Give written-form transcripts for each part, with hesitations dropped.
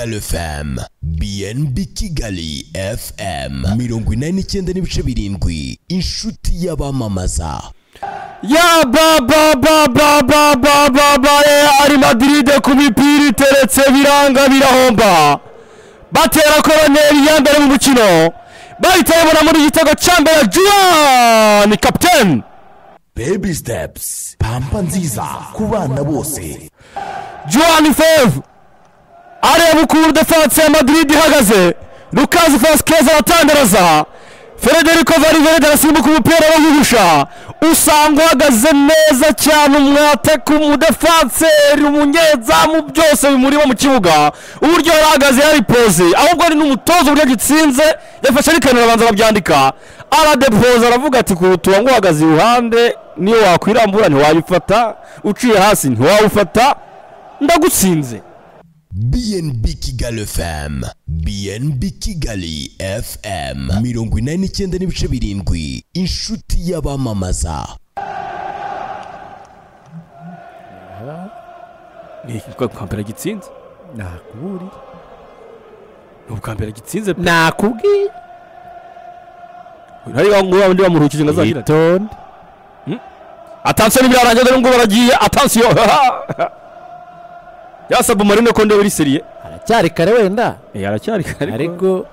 Kigali FM, BNB Kigali FM 89.7, inshuti y'abamamaza. Ya ba ba ba ba ba ba ba ba Real Madrid ku mipira iteretse biranga birahomba. Batera koroneri ya mbere mu mukino, bahita babona muri igitego cya mbere Juan captain. Baby Steps, pampa nziza ku bana bose. Juan Fev areba ukuntu defense ya Madrid ihagaze. Lucas Vazquez aratandaraza, Federico Valverde arasimbuka umupira barawuhusha, usanga uhagaze neza cyane, umwataka, umudefanseri, umunyezamu, byose bimurimo mu kibuga. Uburyo yarahagaze yari pose, ahubwo ari n'umutoza uburyo gitsinze yafashe arikanura abanza arabyandika, aradepoza aravuga ati kurutura ngo uhagaze iruhande niyo wakwirambura ntiwayifata, uciye hasi ntiwawufata, ndagutsinze. BNB Kigali FM, BNB Kigali FM 89.7, inshuti y'abamamaza. Ni ubwa mbere gitsinze? Nakuburi. Ni ubwa mbere gitsinze pe. Nakubwiye. Hari ngo ndi bamuruhukije ngo azagira. Itonde. Attention n'ibyarangiye dore ngo baragiye, attention. Yasabu Marino ko ndebe riseriye. Aracyari kare wenda. Aracyari kare. Ariko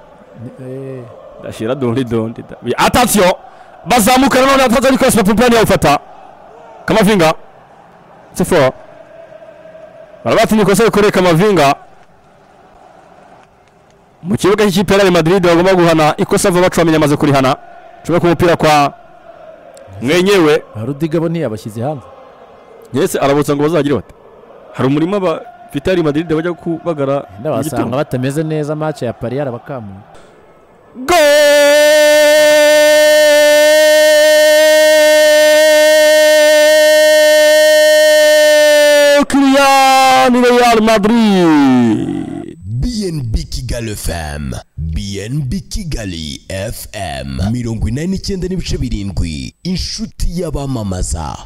ndashira dondi dondi. Attention. Bazamuka none ataza Nicolas Papupani yawufata. Kamavinga. C'est fort. Barabati nikosa ikoreye Kamavinga. Mu kibuga cy'ikipe ya Real Madrid bagomba guhana ikosa vuba bacamenya amaze kurihana. Cumi ku mupira kwa mwenyewe. Rudiga bo ntiyabashyize hanze. Yese arabutsa ngo bazagire bate. Hari umurima ba Real Madrid bajya kubagara ndabasanga batameze neza match ya Paris yarabakamuye. Goal Kylian Real Madrid. BNB Kigali FM, BNB Kigali FM 89.7, inshuti y'abamamaza.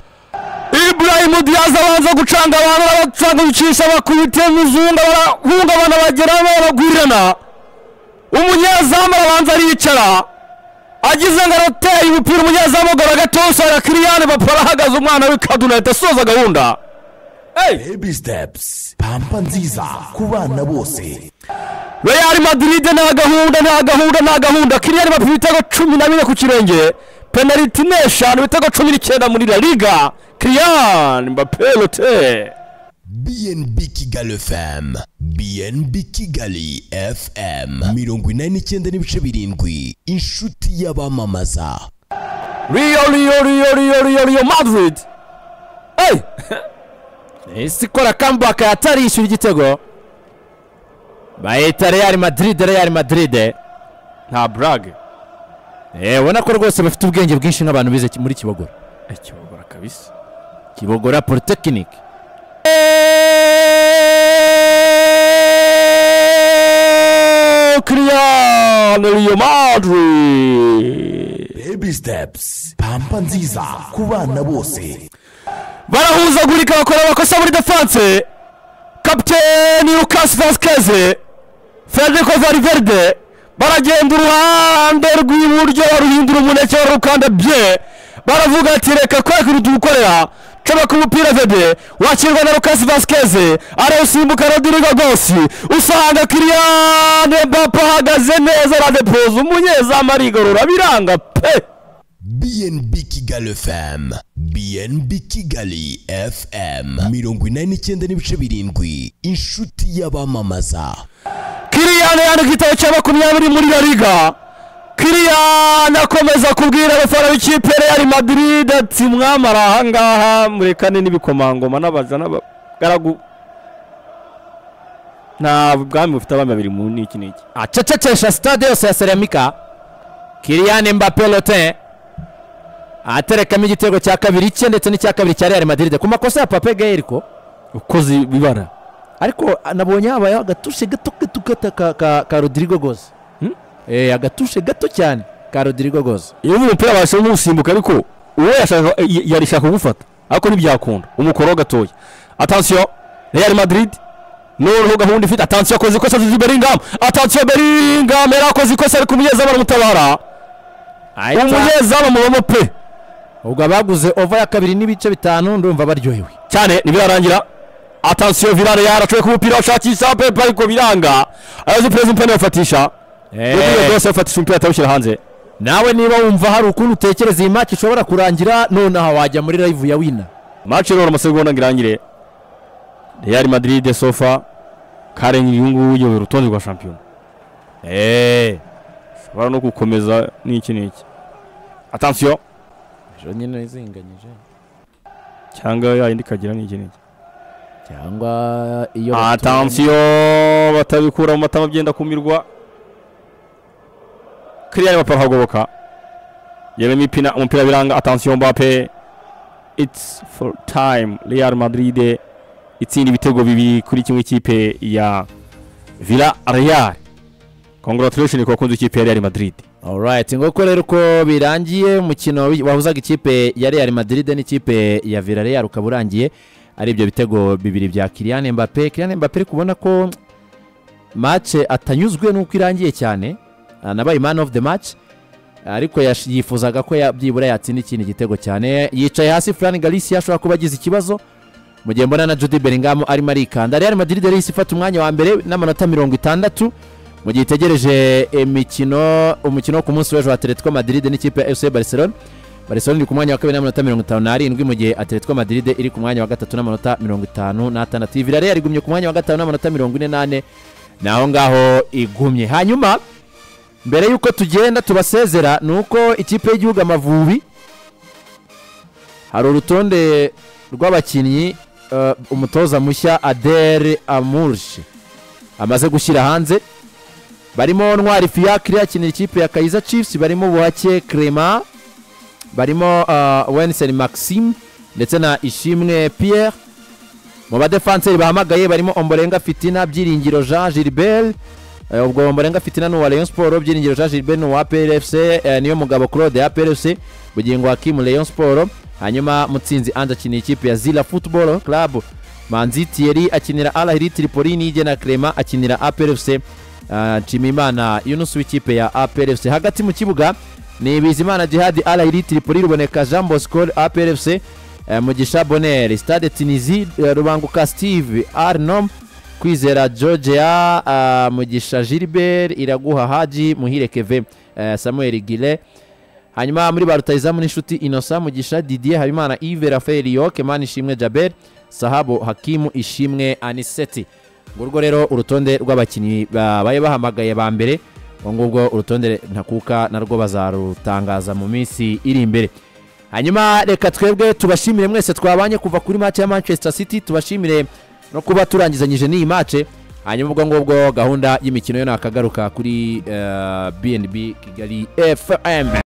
Ibrahim Diaz abanza gucanga abantu, abacanga gucisha bakubite muzunga, barahungabana bagera baragwirirana. Umunyezamu arabanza aricara, agize ngo arateye umupira, umunyezamu agora gatosa ya Kylian Mbappe arahagaze, umwana w'Ikaduna ahita asoza gahunda. Baby Steps, pampa nziza ku bana bose. Real Madrid nta gahunda, nta gahunda, nta gahunda. Kylian Mbappe ibitego 14 ku kirenge, penaliti 5, ibitego 19 muri La Liga. Kylian Mbappe lote. BNB Kigali FM, BNB Kigali FM 89.7, inshuti y'abamamaza. Rio Rio Rio Rio Rio Rio Madrid. Hey! Isi ikora comeback atarishyura igitego. Bayita Real Madrid, Real Madrid. Nta brag. Ubona ko rwose bafite ubwenge bwinshi nk'abantu bize muri Kibogora. Kibogora kabisa. Kibogora Polytechnic. Kylian Real Madrid. Baby Steps, pampa nziza ku bana bose. Barahuzagurika bakora amakosa muri defense. Kapiteni Lucas Vazquez, Federico Valverde baragenda uruhande rw'iburyo baruhindura umuneke barukanda bye, baravuga ati reka kwekuru dukorera. Chama ku mupira Vede wakirwa na Lucas Vazquez, arawusimbuka Rodrigo Gosi, usanga Kylian Mbappe ahagaze neza aradepoza, umunyezamu arigorora biranga pe. BNB Kigali FM, BNB Kigali FM 89.7, inshuti y'abamamaza. Kylian yandika igitabo cya 20 muri La Liga. Kylian akomeza kubwira abafana b'ikipe Real Madrid ati mwamara ahangaha murekane n'ibikomangoma n'abaja n'abagaragu. Nta bwami bufite abami babiri mu niki niki. Acecekesha stade yose ya Ceramica. Kylian Mbappe Lotin aterekamo igitego cya kabiri cye ndetse n'icya kabiri cya Real Madrid ku makosa ya Pape Gueye, ariko ukoze ibibara. Ariko nabonye habayeho agatushe gato gato ka Rodrigo Goes. Agatushe gato cyane ka Rodrigo Goes. Iyo umupira bashe umusimbuka ariko uwo yashaka yarishaka kugufata ariko ntibyakunda, umukoro gatoya. Attention Real Madrid Noneho gahunda ifite attention akoze ikosa Jude Bellingham, attention Bellingham yarakoze ikosa ariko umunyezamu aramutabara. Umunyezamu mubamo pe. Ubwo abaguze over ya 2.5 ndumva baryohewe cyane nibirarangira. Attention Villarreal acoye ku mupira ashakisha Pepe ariko biranga. Ayoze president Pene afatisha. Rodrigo Goes afatisha umupira atawushyira hanze. Nawe niba wumva hari ukuntu utekereza iyi match ishobora kurangira nonaha wajya muri live ya Wina. Match rero amasegonda ngirangire. Real Madrid sofa karenye uyu nguyu uyobora urutonde rwa shampiyona. Shobora no gukomeza n'iki n'iki. Attention. Ejo nyine izinganyije. Cyangwa yayindi kagira n'iki n'iki. Cyangwa iyo attention batabikura mu matama byenda kumirwa. Kylian Mbappe hagoboka. Yeremi Pina umupira biranga. Attention Mbappe. It's for time. Real Madrid itsinda ibitego 2-1 ikipe ya Villarreal. Congratulations ku bakunzi ikipe ya Real Madrid. Alright, ngoko rero uko birangiye umukino wahuzaga ikipe ya Real Madrid n'ikipe ya Villarreal ukaba urangiye ari ibyo bitego 2 bya Kylian Mbappe. Kylian Mbappe kubona ko match atanyuzwe nuko irangiye cyane, nabaye man of the match ariko yifuzaga ko byibura yatsinda ikindi gitego cyane. Yicaye hasi Fran Garcia ashobora kuba agize ikibazo mu gihe mbona na Jude Bellingham arimo arikanda. Real Madrid yari ifata umwanya wa mbere n'amanota 60 mu gihe itegereje imikino umukino ku munsi w'ejo Atletico Madrid n'ikipe ya FC Barcelona. Barcelona iri ku mwanya wa kabiri n'amanota 57 mu gihe Atletico Madrid iri ku mwanya wa gatatu n'amanota 56. Villarreal igumye ku mwanya wa gatanu n'amanota 44 naho ngaho igumye. Hanyuma mbere yuko tugenda tubasezera nuko ikipe y'igihugu Amavubi hari urutonde rw'abakinnyi umutoza mushya Adel Amurshi amaze gushyira hanze. Barimo Ntwari Fiacre akinira ikipe ya Kaizer Chiefs, barimo Buhake Clement, barimo Wensen Maxime ndetse na Ishimwe Pierre. Mu badefanseri bahamagaye barimo Ombolenga Fitina, Byiringiro Jean Gilbert. Ubwo Ombolenga Fitina ni uwa Rayon Sport, Byiringiro Jean Gilbert ni uwa APR FC, niyo mugabo Claude ya APR FC, Bugingo Hakim Rayon Sport. Hanyuma Mutsinzi Ange akinira ikipe ya Zila Football Club, Manzi Thierry akinira Al Ahly Tripoli, Niyigena Clement akinira APR FC, Nshimiyimana Yunus w'ikipe ya APR FC. Hagati mu kibuga ni Bizimana Djihad Al Ahly Tripoli, Ruboneka Jean Bosco APR FC, Mugisha Bonheur Stade Tunisie, Rubanguka Steve Arnom, Kwizera Georgia, Mugisha Gilbert, Iraguha Haji, Muhire Keve, Samuel Gile. Hanyuma muri ba rutahizamu n'inshuti Innocent Mugisha Didier Habimana Yves Raphael Yoke Manishimwe Jabel Sahabo Hakimu Ishimwe Aniseti. Ngurwo rero urutonde rw'abakinnyi babaye bahamagaye ba mbere, ngubwo urutonde ntakuka narwo bazarutangaza mu minsi iri imbere. Hanyuma reka twebwe tubashimire mwese twabanye kuva kuri match ya Manchester City, tubashimire no kuba turangizanyije n'iyi match. Hanyuma ubwo ngubwo gahunda y'imikino yo nakagaruka kuri BNB Kigali FM.